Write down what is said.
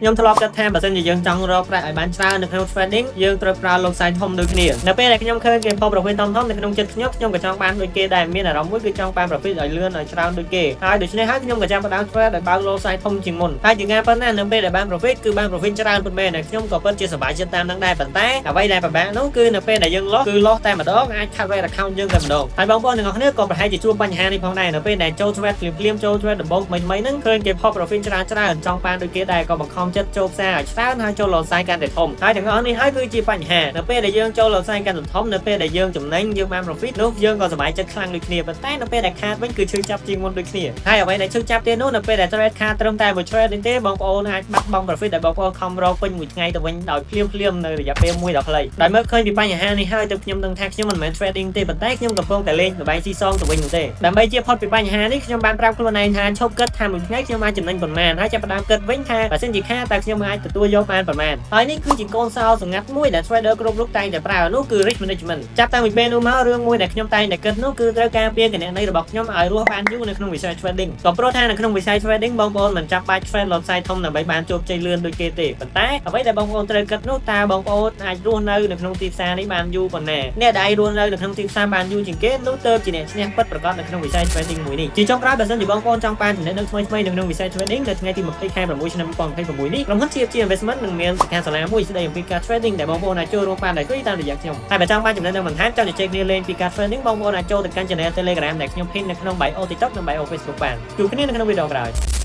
ខ្ញុំធ្លាប់គិតថាបើសិនជាយើងចង់រកប្រាក់ឲ្យបានច្រើននៅក្នុង trading យើងត្រូវប្រើ lot size ធំដូចគ្នានៅពេលដែលខ្ញុំឃើញគេផុស profit ធំៗនៅក្នុងចិត្តខ្ញុំខ្ញុំក៏ចង់បានដូចគេដែរមានអារម្មណ៍មួយគឺចង់បាន profit ឲ្យលឿនឲ្យច្រើនដូចគេហើយដូច្នេះហើយខ្ញុំក៏ចាប់ផ្ដើម trade ដោយបើក lot size ធំជាងមុនហើយជាការប៉ុណ្ណានៅពេលដែលបាន profit គឺបាន profit ច្រើនពិតមែនហើយខ្ញុំក៏ពិតជាសប្បាយចិត្តតាមនឹងដែរប៉ុន្តែអ្វីដែលពិបាកនោះគឺនៅពេលដែលយើង loss គឺ loss តែម្ដងអាច cut rate account យើងតែម្ដងហើយបងប្អូនទាំងអស់គ្នាក៏ប្រហែលជាជួបបញ្ហានេះផងដែរនៅពេលដែលចូល trade ភ្លាមៗចូល trade ដំបូងថ្មីៗហ្នឹងឃើញគេផុស profit ច្រើនច្រើនចង់បានដូចគេដែរក៏បង្ខំចិត្តចូលផ្សារឲ្យច្រើនហើយចូល lot size កាន់តែធំហើយទាំងអស់នេះហើយគឺជាបញ្ហានៅពេលដែលយើងចូល lot size កាន់តែធំនៅពេលដែលយើងចំណេញយើងបាន profit នោះយើងក៏សប្បាយចិត្តខ្លាំងដូចគ្នាប៉ុន្តែនៅពេលដែលខាតវិញគឺឈឺចាប់ជាងមុនដូចគ្នាហើយអ្វីដែលឈឺចាប់ទៀតនោះនៅពេលដែល trade ខាតត្រឹមតែមួយ trade នេះទេបងប្អូនអាចបាត់បង់ profit ដែលបងប្អូនខំរកពេញមួយថ្ងៃទៅវិញដោយភ្លាមភ្លាមនៅរយៈពេលមួយដ៏ខ្លីដោយមើលឃើញពីបញ្ហានេះហើយទើបខ្ញុំដឹងថាខ្ញុំមិនមែន trading ទេប៉ុន្តែខ្ញុំកំពុងតែលេងល្បែងស៊ីសងទៅវិញនោះទេដើម្បីជៀសផុតពីបញ្ហានេះខ្ញុំបានប្រាប់ខ្លួនឯងថាឈប់គិតថាមួយថ្ងៃខ្ញុំអាចចំណេញប៉ុន្មានហើយចាប់ផ្ដើមគិតវិញថាបើសិនជាខាតតើខ្ញុំអាចទទួលយកបានប៉ុន្មានហើយនេះគឺជាកូនសោសម្ងាត់មួយដែល trader គ្រប់រូបតែងតែប្រើនោះគឺ risk management ចាប់តាំងពីពេលនោះមករឿងមួយដែលខ្ញុំតែងតែគិតនោះគឺត្រូវការពារគណនីរបស់ខ្ញុំឲ្យរស់បានយូរនៅក្នុងវិស័យ trading ក៏ព្រោះថានៅក្នុងវិស័យ trading បងប្អូនមិនចាំបាច់ trade lot size ធំដើម្បីបានជោគជ័យលឿនដូចគេទេប៉ុន្តែអ្វីដែលបងប្អូនត្រូវគិតនោះតើបងប្អូនអាចរស់នៅនៅក្នុងទីផ្សារនេះបានយូរប៉ុណ្ណាអ្នកដែលអាចរស់នៅនៅក្នុងទីផ្សារបានយូរជាងគេនោះទើបជាអ្នកឈ្នះពិតប្រាកដនៅក្នុងវិស័យ trading មួយនេះជាចុងក្រោយបើសិនជាបងប្អូនចង់បានចំណេះដឹងថ្មីៗនៅក្នុងវិស័យ trading នៅថ្ងៃទី20ខែ6ឆ្នាំ2026នេះក្រុមហ៊ុន TFG Investment នឹងមានសិក្ខាសាលាមួយស្ដីអំពីការ trading ដែលបងប្អូនអាចចូលរួមបានដោយ free តាមរយៈខ្ញុំហើយបើចង់បានចំណេះដឹងបន្ថែមចង់ជជែកគ្នាលេងពីការ trading បងប្អូនអាចចូលទៅកាន់ Channel Telegram ដែលខ្ញុំ pin នៅក្នុង bio TikTok និង bio Facebook បានជួបគ្នានៅក្នុងវីដេអូក្រោយ។